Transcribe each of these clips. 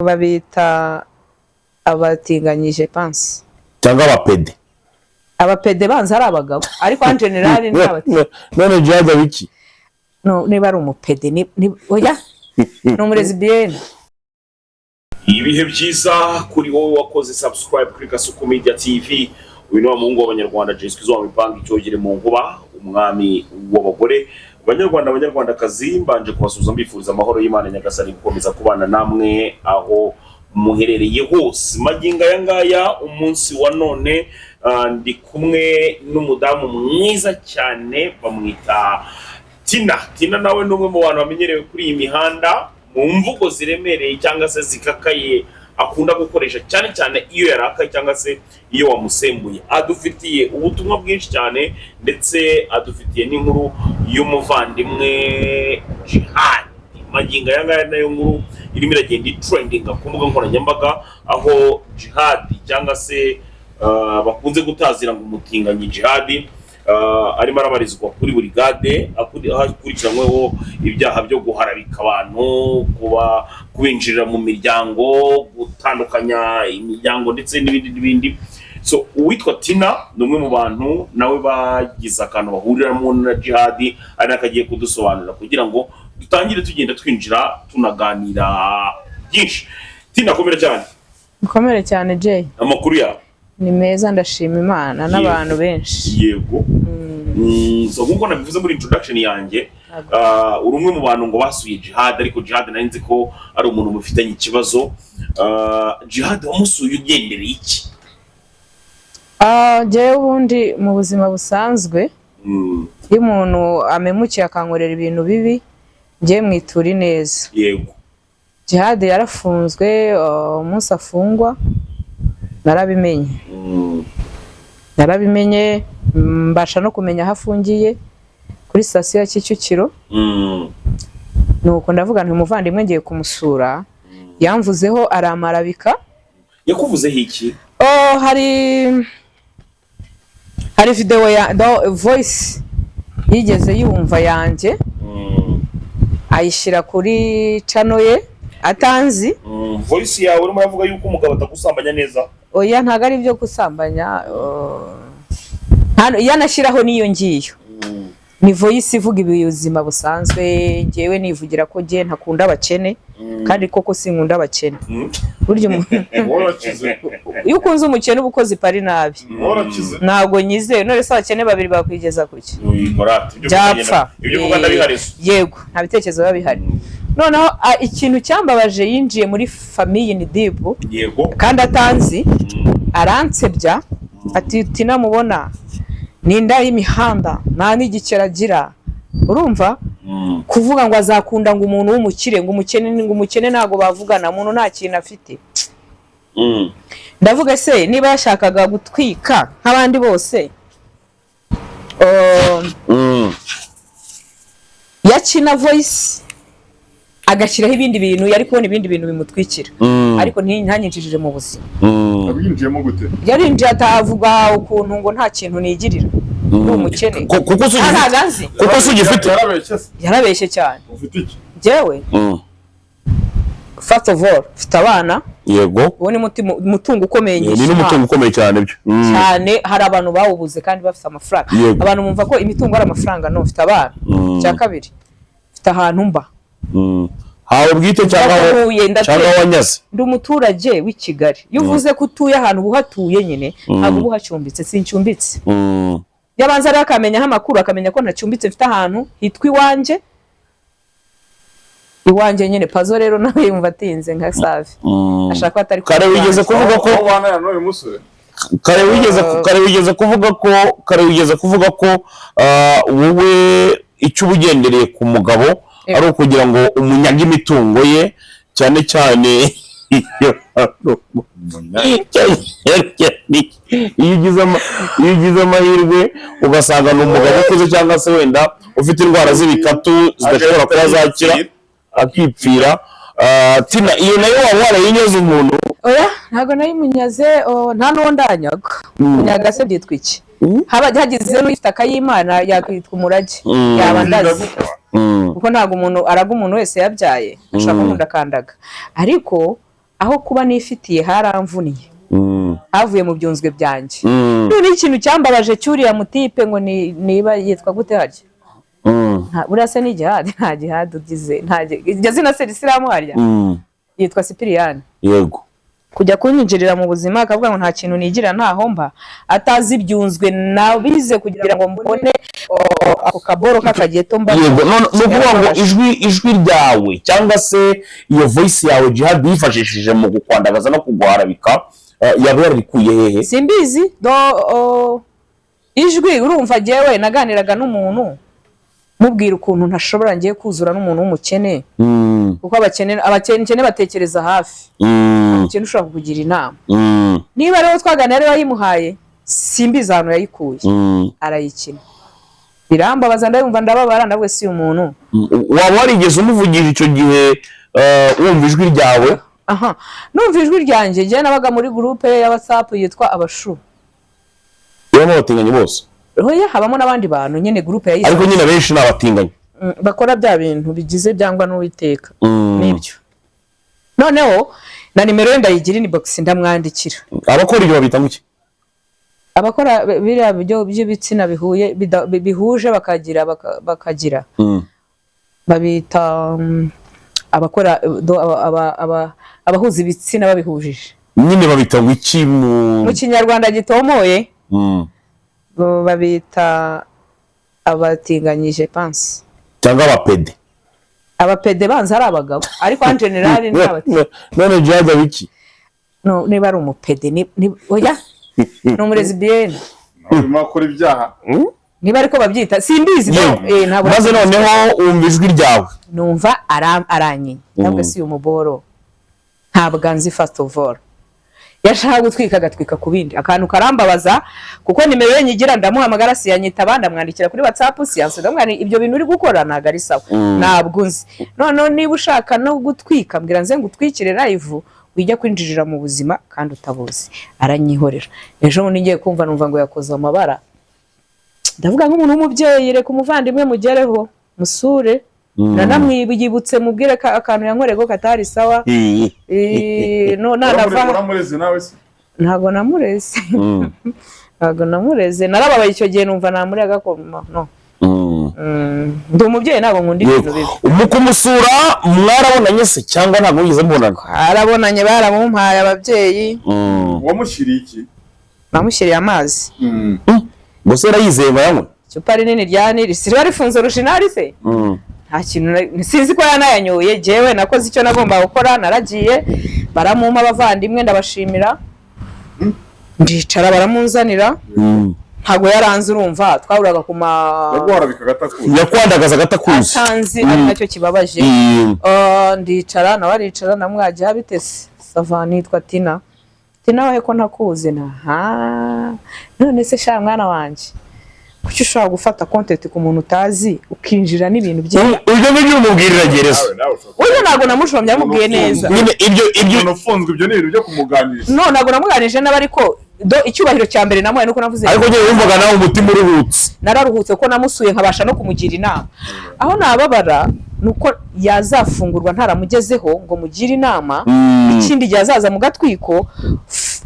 Babita abatinganyi, je pense. Cyangwa abapede. Abapede banza ari abagabo, ariko en général ni abatinganyi. None Jihad biki? No, niba ari umupede oya, ni umulesbienne. Ibihe byiza kuri wowe wakoze subscribe kuri Kasuku Media TV. Uyu ni wa muhungu w'Abanyarwanda, Jeswe wa mipanga icyogere mu nkuba, umwami w'abagore. Banyarwanda, Banyarwandakazi, mbanje kubasuhuza, mbifuriza amahoro y'Imana Nyagasani gukomeza kubana namwe aho muherereye hose. Magingo aya ngaya, umunsi wa none, ndi kumwe n'umudamu mwiza cyane bamwita Tina. Tina nawe ni umwe mu bantu bamenyerewe kuri iyi mihanda mu mvugo ziremereye cyangwa se zikakaye akunda gukoresha, cyane cyane iyo yarakaye cyangwa se iyo wamusembuye. Adufitiye ubutumwa bwinshi cyane, ndetse adufitiye n'inkuru y'umuvandimwe Jihad. Magingo aya ngaya nayo nkuru irimo iragenda itrendinga ku mbuga nkoranyambaga, aho Jihad cyangwa se bakunze gutazira ngo umutinganyi Jihad arimo arabarizwa kuri burigade, aho akurikiranyweho ibyaha byo guharabika abantu, kuba kubinjirira mu miryango, gutandukanya imiryango, ndetse n'ibindi n'ibindi. So uwitwa Tina ni umwe mu bantu nawe bagize akantu bahuriramo na Jihadi, ari nako agiye kudusobanurira kugira ngo dutangire tugenda twinjira tunaganira byinshi. Tina, komera cyane. Mukomere cyane, Jay. Amakuru yawe? Ni meza, ndashima Imana n'abantu benshi. Yego. So nk'uko nabivuze muri introduction yanjye, uri umwe mu bantu ngo basuye Jihad, ariko Jihad nari nzi ko ari umuntu mufitanye ikibazo. Jihad wamusuye ugendereye iki? Njyewe ubundi mu buzima busanzwe, iyo umuntu amemukiye akankorera ibintu bibi, njyewe mwitura ineza. Jihad yarafunzwe, umunsi afungwa narabimenye. Narabimenye, mbasha no kumenya aho afungiye kuri sitasiyo ya Kicukiro. Nuko ndavuga nti umuvandimwe ngiye kumusura, yamvuzeho aramarabika. Yakuvuzeho iki? Oh, hari video ya voice yigeze yumva yanjye, ayishyira kuri channel ye atanzi. Voice yawe urimo uravuga yuko umugabo atagusambanya neza? Oya, ntabwo ari ibyo gusambanya, iyo anashyiraho n'iyo ngiyo ni voice ivuga ubuzima busanzwe. Ngewe nivugira ko ngewe ntakunda abakene, kandi koko sinkunda abakene. Burya Warakize. Iyo ukunze umukene uba ukoze ipari nabi. Warakize. Ntabwo nyizeye. None se abakene babiri bakwigeza kuki? Morate, ibyo uvuga Byapfa. Ibyo uvuga ndabihariza. Yego, nta bitekerezo biba bihari. Noneho ikintu cyambabaje, yinjiye muri famille ni dibu kandi atanzi, aransebya ati "Tina mubona ni inda y'imihanda, nta n'igiceri agira." Urumva, kuvuga ngo azakunda ngo umuntu w'umukire, ngo umukene, ngo umukene ntabwo bavugana, umuntu nta kintu afite. Ndavuga se niba yashakaga gutwika nk'abandi bose, yakina voice agashyiraho ibindi bintu, yari kubona ibindi bintu bimutwikira, ariko ntanyinjirire mu buzima. Abinjiyemo gute? Yarinjiye atavuga ukuntu ngo nta kintu nigirira, ndi umukene. Kuko se Ah, ntabwo anzi. Kuko se ugifite? Yarabeshye se? Yarabeshye cyane. Ufite iki? Njyewe, first of all, mfite abana. Uwo ni umutungo ukomeye. Ni Ngisha n'umutungo ukomeye cyane byo. Cyane. Hari abantu bawubuze kandi bafite amafaranga. Abantu bumva ko imitungo ari amafaranga. No, mfite abana. Icya kabiri, mfite ahantu mba. Hawe bwite cyangwa Ndatuye, ndatuye. Cyangwa wanyaze? Ndi umuturage w'i Kigali. Iyo uvuze ko utuye ahantu uba uhatuye nyine, ntabwo uba uhacumbitse. Sincumbitse. Yabanza rero akamenyaho amakuru, akamenya ko ntacumbitse, mfite ahantu hitwa iwanjye, iwanjye nyine. Pazo rero nawe yumva atinze nka Safi, ashaka ko atari Kare wigeze kuvuga ko Aho ubana n'uyu musore? Kare wigeze kuvuga ko wowe icyo uba ugendereye ku mugabo ari ukugira ngo umunyage imitungo ye, cyane cyane iyo ugize amahirwe ugasanga ni umugabo ukuze cyangwa se wenda ufite indwara z'ibikatu zidashobora kuba zakira, akipfira. Tina, iyo nayo waba warayinyoze umuntu? Oya, ntabwo nayimunyaze. Oh, nta n'uwo ndanyaga. Kunyaga se byitwa iki? Haba hagize n'ufite akayimana yakwitwa umurage, yaba ndazi, kuko ntabwo umuntu araga umuntu wese yabyaye ashobora kumunda akandaga, ariko Aho kuba nifitiye haramvuniye, havuye mu byunzwe byanjye. Noneho ikintu cyambabaje cyuriya mutipe ngo niba yitwa gute harya? Buriya se ni jihadi? Nta jihadi ugize, nta iryo zina se risilamu harya? Yitwa Sipiriyani. Kujya kunyinjirira mu buzima akavuga ngo nta kintu nigira, ntaho mba, atazi ibyunzwe nabize kugira ngo mbone ako kaboro k'akageto mba. Yego, none ni ukuvuga ngo ijwi ryawe cyangwa se iyo voice yawe Jihad yifashishije mu kukwandagaza no kuguharabika, yaba yararikuye hehe? Simbizi do ijwi. Urumva jyewe naganiraga n'umuntu mubwira ukuntu ntashobora ngiye kuzura n'umuntu w'umukene, kuko abakene batekereza hafi. Umukene ushobora kukugira inama. Niba rero twaganira ariwe wayimuhaye, simbizi ahantu yayikuye. Arayikina, birambabaza, ndayumva ndababara, ndavuga si umuntu. Waba warigeze umuvugisha icyo gihe, wumva ijwi ryawe? Aha numva ijwi ryanjye, njyewe nabaga muri groupe ya WhatsApp yitwa Abashu. Ibamo abatinganyi bose? Oya, habamo n'abandi bantu nyine, groupe yayise. Ariko nyine abenshi ni abatinganyi. Bakora bya bintu bigize byangwa n'Uwiteka. Nibyo. Noneho na nimero ye ndayigira inbox, ndamwandikira. Abakora ibyo babita ngo iki? Abakora biriya byo by'ibitsina bihuye bihuje bakagira babita abakora abahuza ibitsina babihujije. Nyine babita ngo iki mu Mu Kinyarwanda gitomoye, bo babita abatinganyije pansi. Cyangwa abapede. Abapede banza ari abagabo, ariko en général ni abatinganyi. None Jihad aba iki? No, niba ari umupede oya, ni umulesbienne. Urimo akora ibyaha. Niba ariko babyita, simbizi. Ntabwo. Maze noneho wumva ijwi ryawe. Numva aranyinya, ntabwo si uyu muboro, ntabwo anzi. First of all yashaka gutwika agatwika ku bindi, akantu karambabaza kuko nimero ye nyigira, ndamuhamagara siyanyitaba, ndamwandikira kuri WhatsApp siyansubiza, ndamwandikira, ibyo bintu uri gukora ntabwo ari sawa, ntabwo nzi. Noneho niba ushaka no gutwika, mbwira nze ngutwikire live, wijya kwinjirira mu buzima kandi utabuzi. Aranyihorera. Ejo bundi ngiye kumva numva ngo yakoze amabara. Ndavuga nk'umuntu w'umubyeyi, reka umuvandimwe mugereho musure, nanamwibutse mubwire ko akantu yankoreye ko katari sawa. No nanava. Uramureze nawe se? Ntabwo namureze, ntabwo namureze. Narababaye icyo gihe, numva namurega ko no. Ndi umubyeyi, ntabwo nkunda ibintu bibi. Mu kumusura mwarabonanye se cyangwa ntabwo wigeze mubonana? Arabonanye, baramumpaye ababyeyi. Wamushyiriye iki? Bamushyiriye amazi. Gusa yarayizeye bayanywe? Icupa rinini rya Nili riba rifunze original se, nta kintu sinzi ko yanayanyoye. Jyewe nakoze icyo nagombaga gukora, naragiye baramumpa abavandimwe, ndabashimira, ndicara baramunzanira. Ntabwo yaranze, urumva twahuraga ku ma Yaguharabika agatakuzi. Yakwandagaza agatakuzi. Atanzi, ari nacyo kibabaje. Ndicara nawe aricara, namwajya bitese ça va, nitwa Tina. Tina wahe ko ntakuzi? Naha none se sha mwana wanjye, kuki ushobora gufata content ku muntu utazi ukinjira n'ibintu bye? Ibyo ngibyo umubwirira gereza. Nawe nawe ushobora Uyu ntabwo namushomye, yamubwiye neza. Nyine ibyo Umuntu ufunzwe, ibyo ni ibintu byo kumuganiriza. No, ntabwo namuganirije nabi, ariko do icyubahiro cya mbere namuhaye nuko navuze. Ariko njyewe wumvaga nawe umutima uruhutse. Nararuhutse ko namusuye nkabasha no kumugira inama. Aho nababara ni uko yazafungurwa ntaramugezeho ngo mugire inama. Ikindi gihe azaza mu gatwiko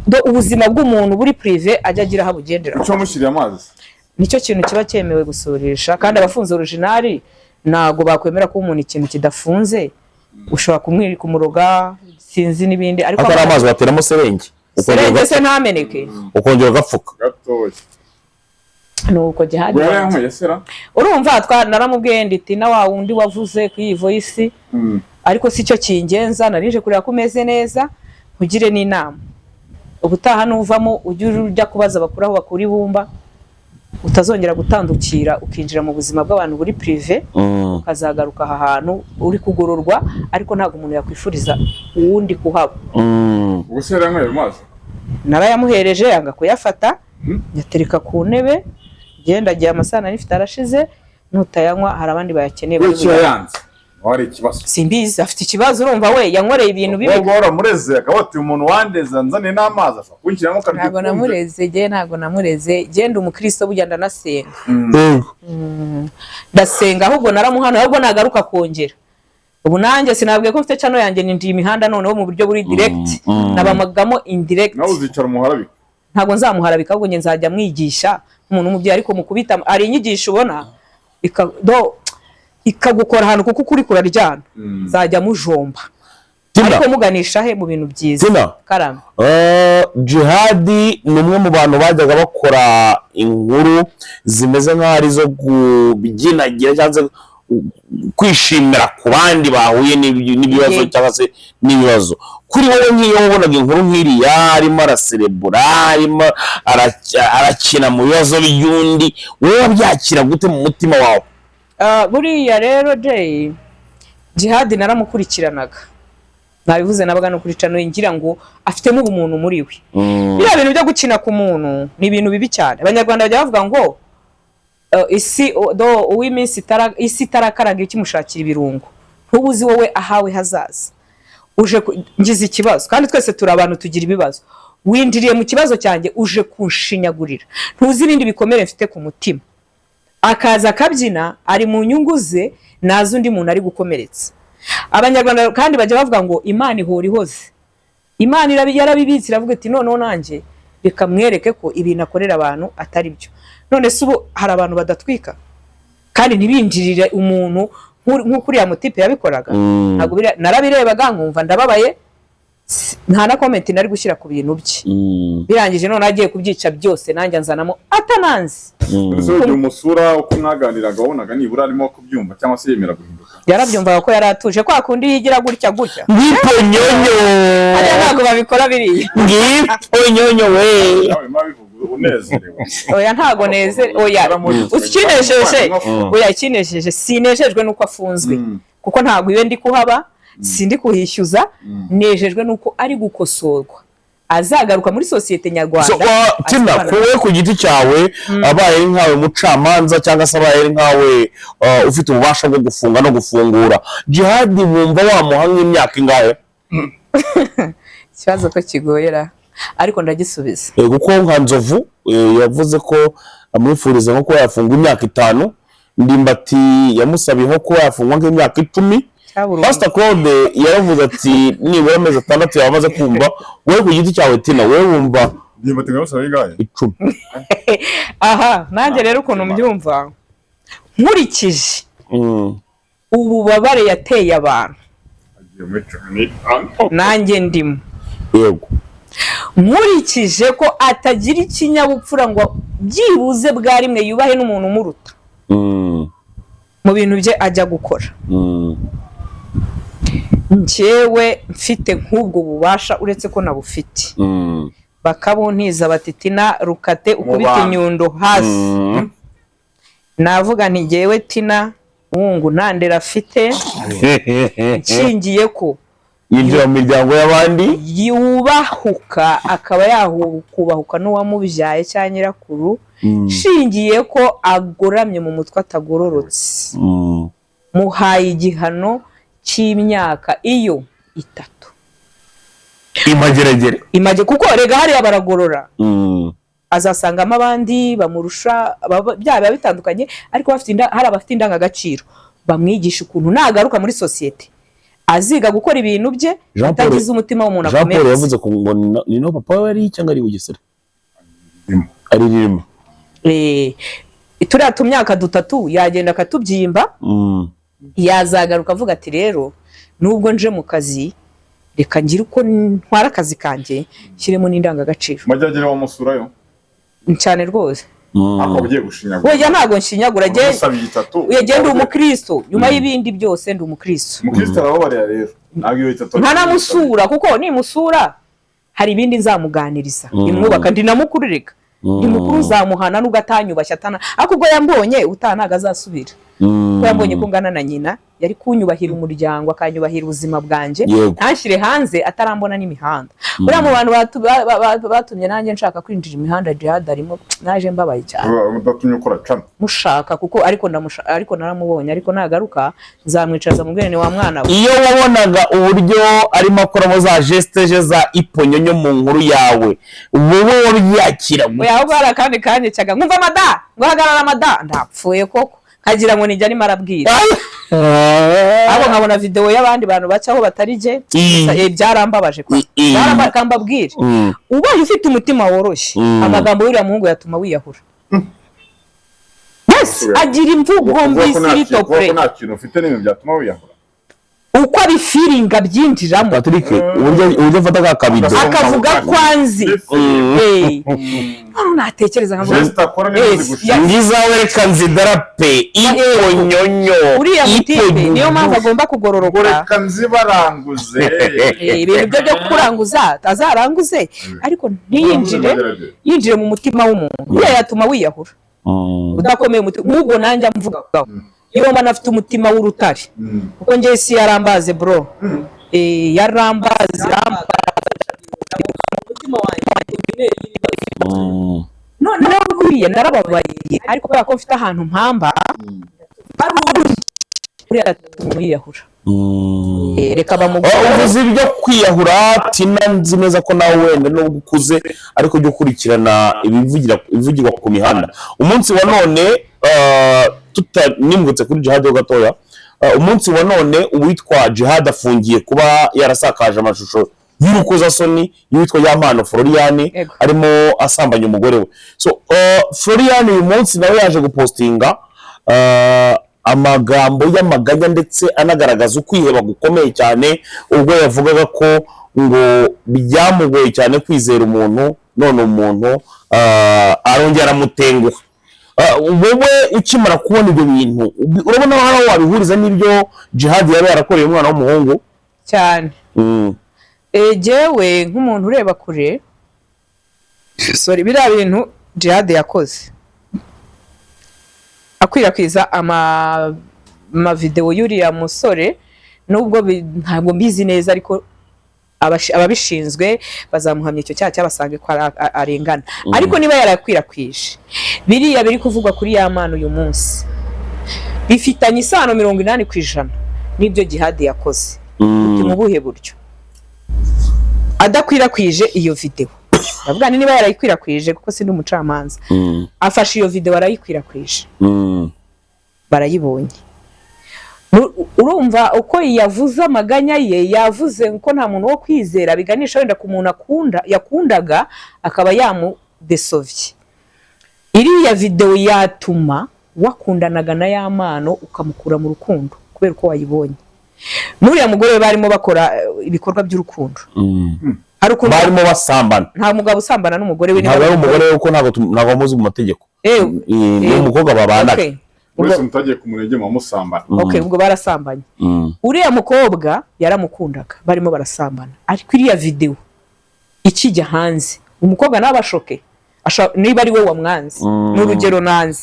do ubuzima bw'umuntu buri privé ajya agira aho abugendera. Icyo wamushyiriye amazi? Nicyo kintu kiba cyemewe gusurisha, kandi abafunze original ntabwo bakwemera ko umuntu ikintu kidafunze ushobora kumwirika umuroga, sinzi n'ibindi, ariko Atari amazi wateramo serenge ukongera serenge se ntameneke? Ukongera ugapfuka. Gatoya. Nuko Jihadi Ubwo wanjye. yarayanyweye sera? Urumva naramubwiye nditi na wa wundi wavuze ku iyi voice, ariko si cyo kingenza, narije kureba ko umeze neza, nkugire n'inama. Ubutaha nuvamo ujye ujya kubaza abakuru aho bakura ibumba, utazongera gutandukira ukinjira mu buzima bw'abantu buri privé, ukazagaruka aha hantu uri kugororwa. Ariko ntabwo umuntu yakwifuriza uwundi kuhaba. Ubwo se yarayanyweye ayo mazi? Narayamuhereje yanga kuyafata, nyatereka ku ntebe, genda agiye, amasaha nari mfite arashize, nutayanywa hari abandi bayakeneye We bari icyo buyanywe. yayanze wari ikibazo. Simbizi, afite ikibazo. Urumva we yankoreye ibintu bibi. Ubwo waramureze akaba ati umuntu wandeze anzaniye n'amazi ashobora kunshyiramo akarya. Ntabwo namureze jye, ntabwo namureze. Genda umukristo, burya ndanasenga. Yego. Ndasenga, ahubwo naramuhana, ahubwo nagaruka kongera. Ubu nanjye sinabwiye ko mfite channel yanjye, ninjiye imihanda noneho mu buryo buri direct, nabamagamo indirect. Nawe uzicara umuharabika? Ntabwo nzamuharabika, ahubwo njye nzajya mwigisha nk'umuntu w'umubyeyi, ariko mukubita hari inyigisho ubona ikagukora ahantu, kuko ukuri kuraryana. Nzajya mujomba, Tina. ariko muganisha he mu bintu byiza. Tina. Karame. Jihadi ni umwe mu bantu bajyaga bakora inkuru zimeze nk'aho ari izo kubyinagira cyangwa se kwishimira ku bandi bahuye n'ibibazo cyangwa se n'ibibazo. Kuri wowe, nk'iyo wabonaga inkuru nk'iriya, arimo araserebura, arimo arakina mu bibazo by'undi, wowe wabyakira gute mu mutima wawe? Ah, buriya rero Jay, Jihadi naramukurikiranaga, nabivuze, nabaga no kuri channel, ngira ngo afitemo ubumuntu muri we. Biriya bintu byo gukina ku muntu ni ibintu bibi cyane. Abanyarwanda bajya bavuga ngo isi do uw'iminsi itara, isi itarakaraga ikimushakira ibirungo. Ntuba uzi wowe ahawe hazaza. Uje ngize ikibazo, kandi twese turi abantu, tugira ibibazo. Winjiriye mu kibazo cyanjye, uje kunshinyagurira, ntuzi ibindi bikomere mfite ku mutima. Akaza akabyina, ari mu nyungu ze, nazi undi muntu ari gukomeretsa. Abanyarwanda kandi bajya bavuga ngo Imana ihora ihoze. Imana yarabibitse, iravuga iti: "Noneho nanjye reka mwereke ko ibintu akorera abantu atari byo." None se ubu hari abantu badatwika kandi ntibinjirire umuntu nk'uko uriya mutipe yabikoraga? Ntabwo narabirebaga nkumva ndababaye. Nta na comment nari gushyira ku bintu bye. Birangije none agiye kubyica byose, nanjye anzanamo atananzi. Ese igihe umusura, uko mwaganiraga, wabonaga nibura arimo kubyumva cyangwa se yemera guhinduka? Yarabyumvaga, ko yari atuje, kwa kundi yigira gutya gutya. Ngiponyonyo. Hariya ntabwo babikora biriya. Ngiponyonyo we. Nawe mabivuga unezerewe. Oya, ntago neze, oya. Ikinejeje, oya, ikinejeje, sinejejwe nuko afunzwe, kuko ntabwo iwe ndi kuhaba, sindi kuhishyuza. Nejejwe nuko ari gukosorwa, azagaruka muri sosiyete nyarwanda. So, Tina, azibana. Kuwe ku giti cyawe, abaye ari nkawe mucamanza cyangwa se abaye ari nkawe ufite ububasha bwo gufunga no gufungura Jihadi, wumva wamuha nk'imyaka ingahe? Ikibazo ko kigoyera, ariko ndagisubiza. Kuko nka Nzovu yavuze ko amwifuriza nko kuba yafungwa imyaka 5, Ndimbati yamusabiye nko kuba yafungwa nk'imyaka 10. Cyaburundu. Pastor Claude yaravuze ati nibura amezi 6 yaba amaze kumva. Wowe ku giti cyawe, Tina, wowe wumva? Ndimbati ngo yamusaba ingahe? 10. Aha nanjye rero ukuntu mbyumva, nkurikije ububabare yateye abantu, Agiye muri 15. nanjye ndimo, nkurikije ko atagira ikinyabupfura ngo byibuze bwa rimwe yubahe n'umuntu umuruta mu bintu bye ajya gukora, njyewe mfite nk'ubwo bubasha, uretse ko nabufite, bakabuntiza bati: "Tina, rukate ukubite bantu. inyundo hasi," navuga nti: "Njyewe Tina wungu nta ndera afite, nshingiye ko yinjira mu miryango y'abandi, yubahuka akaba yakubahuka n'uwamubyaye cyangwa nyirakuru, nshingiye ko agoramye mu mutwe, atagororotse, muhaye igihano cy'imyaka iyo 3." Imageragere. Image, kuko rega hariya baragorora, azasangamo abandi bamurusha, byaba bitandukanye, ariko bafite hari abafite indangagaciro, bamwigisha ukuntu nagaruka muri sosiyete aziga gukora ibintu bye Jean Paul- atagize umutima w'umuntu Jean Paul akomeretse. yavuze ko ngo ni no papa we ari cyangwa ari Bugesera. Ririmo. Ari ririmo. Turiya tumyaka 3 yagenda akatubyimba, yazagaruka avuga ati: "Rero nubwo nje mu kazi, reka ngire uko ntwara akazi kanjye, nshyiremo n'indangagaciro." Mageragere wamusurayo? Cyane rwose. Ariko uba ugiye gushinyagura. Oya, ntabwo nshinyagura. Umusaba 3. Oya, ndi umukristo, nyuma y'ibindi byose ndi umukristo. Umukristo arababarira rero, ntabwo iyo 3. Nkanamusura, kuko nimusura hari ibindi nzamuganiriza imwubaka. Ndi na mukuru, reka ndi mukuru, nzamuhana nubwo atanyubashye atana, ariko ubwo yambonye utaha ntabwo azasubira, kuko yambonye ko ngana na nyina, yari kunyubahira umuryango, akanyubahira ubuzima bwanjye, ntanshyire hanze atarambona n'imihanda. Buriya mu bantu batumye nanjye nshaka kwinjira imihanda, Jihad arimo. Naje mbabaye cyane. Udatumye ukora cana. Mushaka kuko ariko ndamusha, ariko naramubonye, ariko nagaruka nzamwicaza mubwire ni wa mwana we. Iyo wabonaga uburyo arimo akoramo za geste za iponyonyo mu nkuru yawe, wowe wabyakira gute? Oya, ahubwo hari akandi kanyicaga, nkumva mada ngo hagarara mada, ndapfuye koko. Nkagira ngo nijya arimo arabwira, abo nkabona videwo y'abandi bantu bacaho batari jye. Byarambabaje kwa. Kambabwire, ubaye ufite umutima woroshye, amagambo y'uriya muhungu yatuma wiyahura. Yes, agira imvugo mbi. Kuvuga ko nta s'il te kuvuga ko plaît. nta kintu ufite n'ibintu byatuma wiyahura. Uko abifeelinga byinjiramo. Patrick, uburyo afata ka kabido. Akavuga ko anzi. None natekereza nkavuga Geste akora niyo Yes, zigushira. Ngizawe reka nzidarape iponyonyo. Uriya mutipe niyo mpamvu agomba Ngo kugororoka. reka nzibaranguze. Ibintu bye byo kuranguza azaranguze, ariko ntiyinjire, yinjire mu mutima w'umuntu. Uriya yatuma wiyahura udakomeye umutima. Nk'ubwo nanjye amvuga, iyo mbona afite umutima w'urutare, kuko njye isi yarambaze bro. Yarambaze, yarambaze umutima wanjye. Noneho buriya narababaye, ariko kubera ko mfite ahantu mpamba, uriya yatuma yiyahura. Reka bamugore. Uvuze ibyo kwiyahura, Tina, nzi neza ko nawe wenda nubwo ukuze ariko ujya ukurikirana ibivugirwa ku mihanda. Umunsi wa none, nimutse kuri Jihad ho gatoya, umunsi wa none uwitwa Jihad afungiye kuba yarasakaje amashusho y'urukozasoni y'uwitwa Yampano Floriane arimo asambanya umugore we. So Floriane uyu munsi nawe yaje gupostinga amagambo y'amaganya, ndetse anagaragaza ukwiheba gukomeye cyane, ubwo yavugaga ko ngo byamugoye cyane kwizera umuntu, none umuntu arongera aramutenguha. Wowe ukimara kubona ibyo bintu, urabona hari aho wabihuriza n'ibyo Jihad yaba yarakoreye umwana w'umuhungu? Cyane. Jyewe nk'umuntu ureba kure, sorry, biriya bintu Jihad yakoze akwirakwiza amavidewo y'uriya musore, nubwo ntabwo mbizi neza, ariko ababishinzwe bazamuhamya icyo cyaha cyabasange ko arengana. Ariko niba yarakwirakwije biriya biri kuvugwa kuri Yampano uyu munsi, bifitanye isano 80% n'ibyo Jihad yakoze. Uti mu buhe buryo? Adakwirakwije iyo videwo, ndavuga ni niba yarayikwirakwije, kuko sindi umucamanza, afashe iyo videwo arayikwirakwije, barayibonye. Urumva uko yavuze amaganya ye, yavuze ko nta muntu wo kwizera, biganisha wenda ku muntu akunda, yakundaga, akaba yamudesovye. Iriya videwo yatuma wakundanaga na Yampano ukamukura mu rukundo kubera uko wayibonye. N'uriya mugore we barimo bakora ibikorwa by'urukundo. Hari ukuntu Barimo basambana. Nta mugabo usambana n'umugore we. Niba Ntabwo ari umugore we, kuko ntabwo bamuzi mu mategeko. Ni umukobwa babanaga. Wese mutagiye ku murenge muba musambana. Okay, ubwo barasambanye. Uriya mukobwa yaramukundaga, barimo barasambana, ariko iriya videwo ikijya hanze, umukobwa nawe abashoke. Niba ari we wamwanze, ni urugero nanze,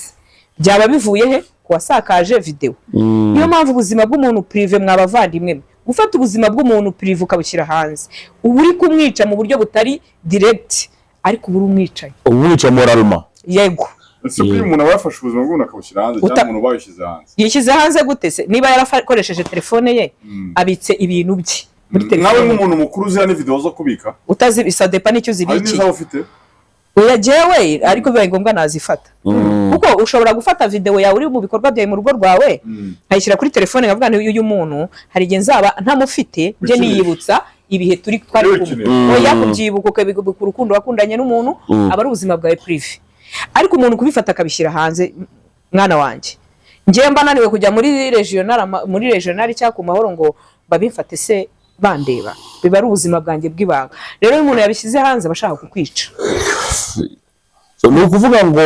byaba bivuye he ku wasakaje videwo? Niyo mpamvu ubuzima bw'umuntu privé, mwa bavandimwe mwe, gufata ubuzima bw'umuntu privé ukabushyira hanze, uba uri kumwica mu buryo butari direct, ariko uba uri umwicanyi. Umwica moralma. Yego. Ese ko iyo umuntu aba yafashe ubuzima bw'umuntu akabushyira hanze, cyangwa umuntu bayishyize hanze? Yishyize hanze gute se niba yarakoresheje telefone ye, abitse ibintu bye muri Nawe telefone? nk'umuntu mukuru uziha ni videwo zo kubika? Utazi ça dépend n'icyo Hari uzibikiye. n'izo ufite? Oya, jyewe ariko bibaye ngombwa nazifata, kuko ushobora gufata videwo yawe uri mu bikorwa byawe mu rugo rwawe, nkayishyira kuri telefone, nkavuga nti uyu muntu hari igihe nzaba ntamufite, njye Wikinisha. niyibutsa ibihe turi twari kumwe. Wikinisha. Oya, kubyibuka ukabibuka urukundo wakundanye n'umuntu, aba ari ubuzima bwawe privé. Ariko umuntu kubifata akabishyira hanze, mwana wanjye, njyewe mba naniwe kujya muri regional, muri regional cyangwa ku Mahoro ngo babimfate se bandeba, biba ari ubuzima bwanjye bw'ibanga. Rero iyo umuntu yabishyize hanze, aba ashaka kukwica. So, ni ukuvuga ngo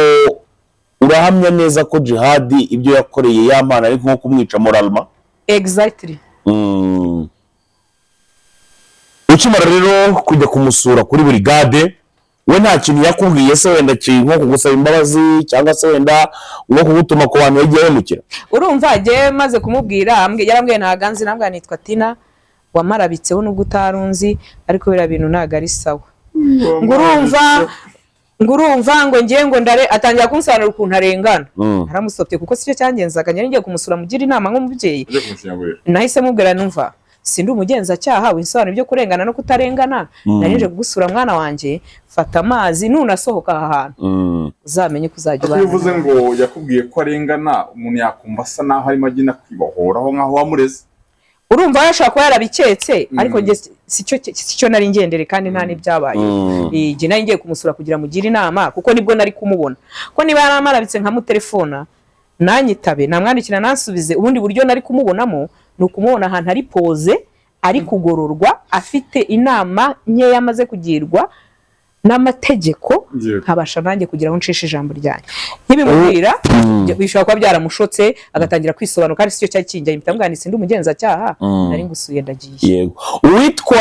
urahamya neza ko Jihad ibyo yakoreye Yampano ari nko kumwica moralma? Exactly. Ukimara rero kujya kumusura kuri burigade, we nta kintu yakubwiye se, wenda nko kugusaba imbabazi, cyangwa se wenda nko kugutuma ku bantu yagiye ahemukira? Urumva, njyewe maze kumubwira, yarambwiye ntago anzi, nambwiye nitwa Tina wamarabitseho nubwo utarunzi, ariko biriya bintu ntago ari sawa. Ngo urumva ngo ngiye ngo ndare, atangira kunsobanurira ukuntu arengana. Aramusopye, kuko sicyo cyangenzaga, nyari ngiye kumusura mugira inama nk'umubyeyi. Ujye kumushinyagurira. Nahise mubwira, numva Sindi umugenzacyaha, winsobanura ibyo kurengana no kutarengana. Nari nje kugusura mwana wanjye, fata amazi, nunasohoka aha hantu uzamenye ko uzajya Ariko iyo ubana uvuze nawe. ngo yakubwiye ko arengana, umuntu yakumva asa naho arimo agenda kwibohoraho nk'aho wamureze. Urumva yashobora kuba yarabiketse, ariko njye si cyo nari ngendere, kandi nta n'ibyabaye. Njye nari ngiye kumusura kugira mugire inama, kuko nibwo nari kumubona, ko niba yaramarabitse nkamutelefona nanyitabe, namwandikira nansubize. Ubundi buryo nari kumubonamo ni ukumubona ahantu ari poze, ari kugororwa, afite inama nkeya amaze kugirwa n'amategeko, nkabasha nanjye kugira aho ncisha ijambo ryanjye nkibimubwira. Bishobora kuba byaramushotse agatangira kwisobanura, kandi sicyo cyari kinjyanye. Mpita mubwira nti sindi umugenzacyaha, nari ngusuye, ndagiye. Yego, uwitwa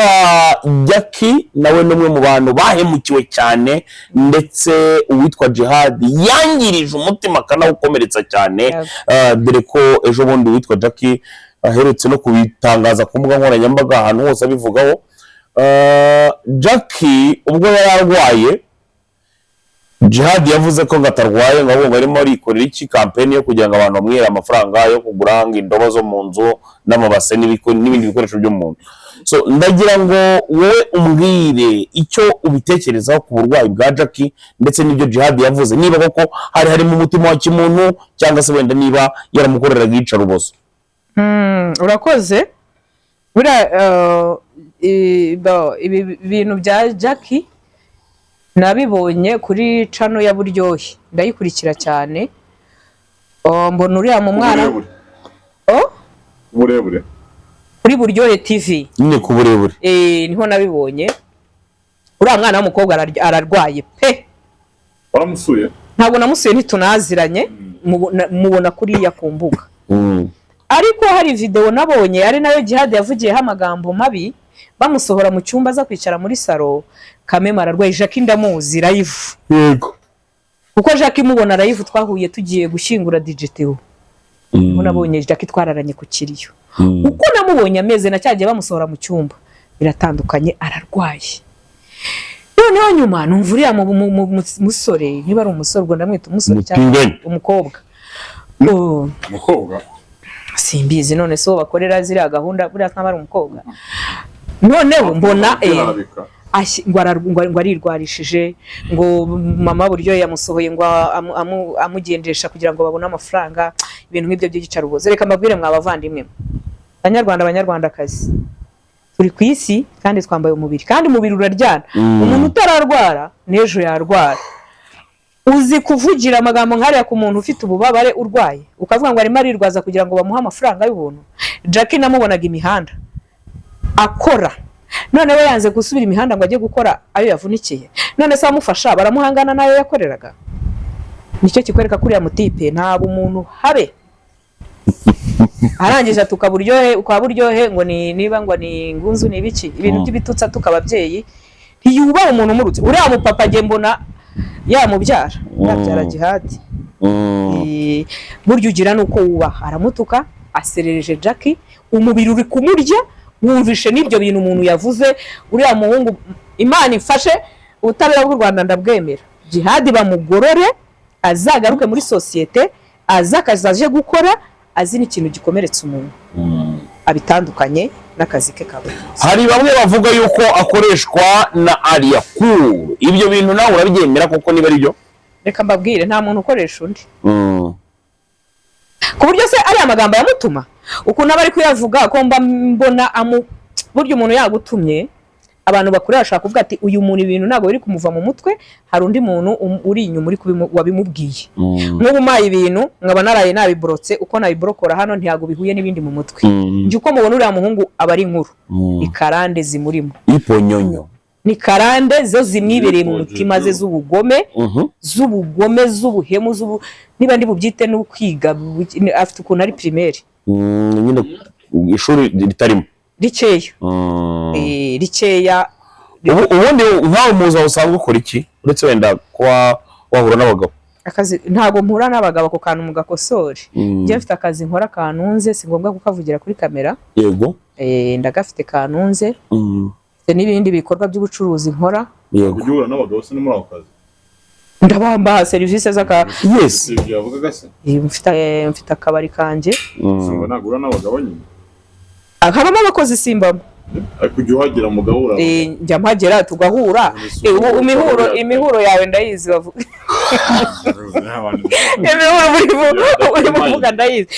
Jackie nawe ni umwe mu bantu bahemukiwe cyane, ndetse uwitwa Jihad yangirije umutima akanawukomeretsa cyane. Dore ko ejo bundi uwitwa Jackie aherutse no kubitangaza ku mbuga nkoranyambaga, ahantu hose abivugaho. Jackie ubwo yari arwaye, Jihad yavuze ko ngo atarwaye, ngo ahubwo arimo arikorera iki campaign yo kugira ngo abantu bamwihere amafaranga yo kugura ngo indobo zo mu nzu n'amabase n'ibindi bikoresho byo mu nzu. So ndagira ngo wowe umbwire icyo ubitekerezaho ku burwayi bwa Jackie ndetse n'ibyo Jihad yavuze, niba koko hari harimo umutima wa kimuntu, cyangwa se wenda niba yaramukoreraga iyicarubozo. Urakoze. Buriya ibi bintu bya Jackie nabibonye kuri channel ya Buryohe, ndayikurikira cyane. Oh, mbona uriya mu mwana Uburebure. Oh? Uburebure. Kuri Buryohe TV. Nyine ku burebure. Niho nabibonye. Uriya mwana w'umukobwa ararwaye pe. Waramusuye? Ntabwo namusuye, ntitunaziranye, mubona kuriya ku mbuga. Ariko hari video nabonye ari nayo Jihad yavugiyeho amagambo mabi, bamusohora mu cyumba aza kwicara muri salo. Kameme ararwaye. Jackie ndamuzi live. Kuko Jackie mubona live, twahuye tugiye gushyingura DJ Theo. Niho nabonye Jackie, twararanye ku kiriyo. Uko namubonye ameze na cyagiye bamusohora mu cyumba biratandukanye, ararwaye. Noneho nyuma numva uriya musore, niba ari umusore, ubwo ndamwita umusore cyangwa Umutinganyi. umukobwa. Oh, Umukobwa. simbizi. None se uwo bakorera ziriya gahunda buriya ntaba ari umukobwa? Noneho mbona Arabika. ngo arirwarishije, ngo mama buryo yamusohoye ngo amugendesha kugira ngo babone amafaranga, ibintu nk'ibyo by'iyicarubozo. Reka mbabwire mwa bavandimwe, banyarwanda, banyarwandakazi, turi ku isi kandi twambaye umubiri, kandi umubiri uraryana. Umuntu utararwara n'ejo yarwara. Uzi kuvugira amagambo nk'ariya ku muntu ufite ububabare, urwaye, ukavuga ngo arimo arirwaza kugira ngo bamuhe amafaranga y'ubuntu? Jackie namubonaga imihanda akora, none we yanze gusubira imihanda ngo ajye gukora ayo yavunikiye. None se amufasha baramuhangana n'ayo yakoreraga? Nicyo kikwereka ko uriya mutipe nta bumuntu habe. Arangije atuka Buryohe kwa Buryohe, ngo ni niba ngo ni ngunzu, ni ibiki, ibintu by'ibitutsi, atuka ababyeyi, ntiyubaha umuntu umurutse. Uriya mupapa njye mbona yamubyara, yabyara Jihadi. Burya ugira nuko wubaha. Aramutuka, aserereje Jackie, umubiri uri kumurya, wumvishe n'ibyo bintu umuntu yavuze. Uriya muhungu, Imana ifashe, ubutabera bw'u Rwanda ndabwemera. Jihadi bamugorore, azagaruke muri sosiyete, aze akazi aje gukora, azi n'ikintu gikomeretsa umuntu, abitandukanye n'akazi ke ka buri munsi. Hari bamwe bavuga yuko akoreshwa na Alliah Cool. Ibyo bintu nawe urabyemera koko niba ari byo? Reka mbabwire, nta muntu ukoresha undi. Ku buryo se ariya magambo yamutuma ukuntu aba ari kuyavuga, ko mba mbona amu burya umuntu yagutumye, abantu bakuru bashobora kuvuga ati uyu muntu ibintu ntabwo biri kumuva mu mutwe, hari undi muntu uri inyuma uri wabimubwiye. Nk'ubu umpaye ibintu nkaba naraye nabiborotse, uko nabiborokora hano ntabwo bihuye n'ibindi mu mutwe. Njye uko mubona uriya muhungu aba ari inkuru, ni karande zimurimo. Iponyonyo. Ni karande zo zimwibereye mu mutima ze z'ubugome, z'ubugome, z'ubuhemu, z'ubu niba ndi bubyite n'ukwiga, afite ukuntu ari primaire. Nyine ishuri ritarimo. Rikeya. Rikeya. Ubundi nkawe mu buzima busanzwe ukora iki, uretse wenda kuba wahura n'abagabo? Akazi, ntabwo mpura n'abagabo, ako kantu mugakosore. Njye mfite akazi nkora kanunze, si ngombwa kukavugira kuri kamera. Ndagafite kanunze. Mfite n'ibindi bikorwa by'ubucuruzi nkora. Ujya uhura n'abagabo se no muri ako kazi? Ndabamba serivisi z'aka. Yes. Si ibyo yavugaga se? Mfite akabari kanjye. Si ngo ntabwo uhura n'abagabo nyine? Habamo abakozi, simbamo. Ariko ujya uhagera mugahura? Njya mpagera tugahura. Ubu imihuro yawe ndayizi, bavuga imihuro uri kuvuga ndayizi.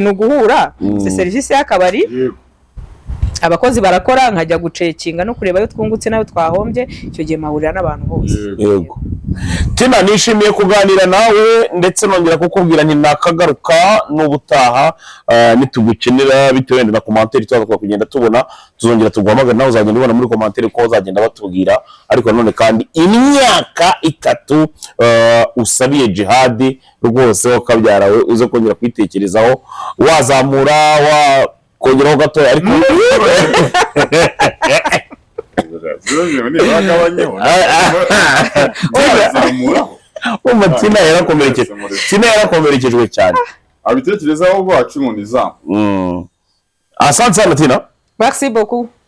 Ni uguhura, si serivisi y'akabari. Abakozi barakora, nkajya gucekinga no kureba ayo twungutse n'ayo twahombye. Icyo gihe mpahurira n'abantu bose. Yego Tina, nishimiye kuganira nawe, ndetse nongera kukubwira nti nakagaruka n'ubutaha, nitugukenera bitewe wenda na commentaire tuzaza kugenda tubona, tuzongera tuguhamagara, nawe uzagenda ubona muri commentaire ko bazagenda batubwira. Ariko nanone kandi imyaka 3 usabiye Jihadi rwose wakabyara we, uze kongera kwitekerezaho, wazamura wakongeraho gatoya, ariko Bagabanyeho, wazamuraho. Umva, Tina yarakomerekeje, Tina yarakomerekejwe cyane. Abitekerezaho bacu inkoni zabo. Asante sana, Tina. Merci beaucoup.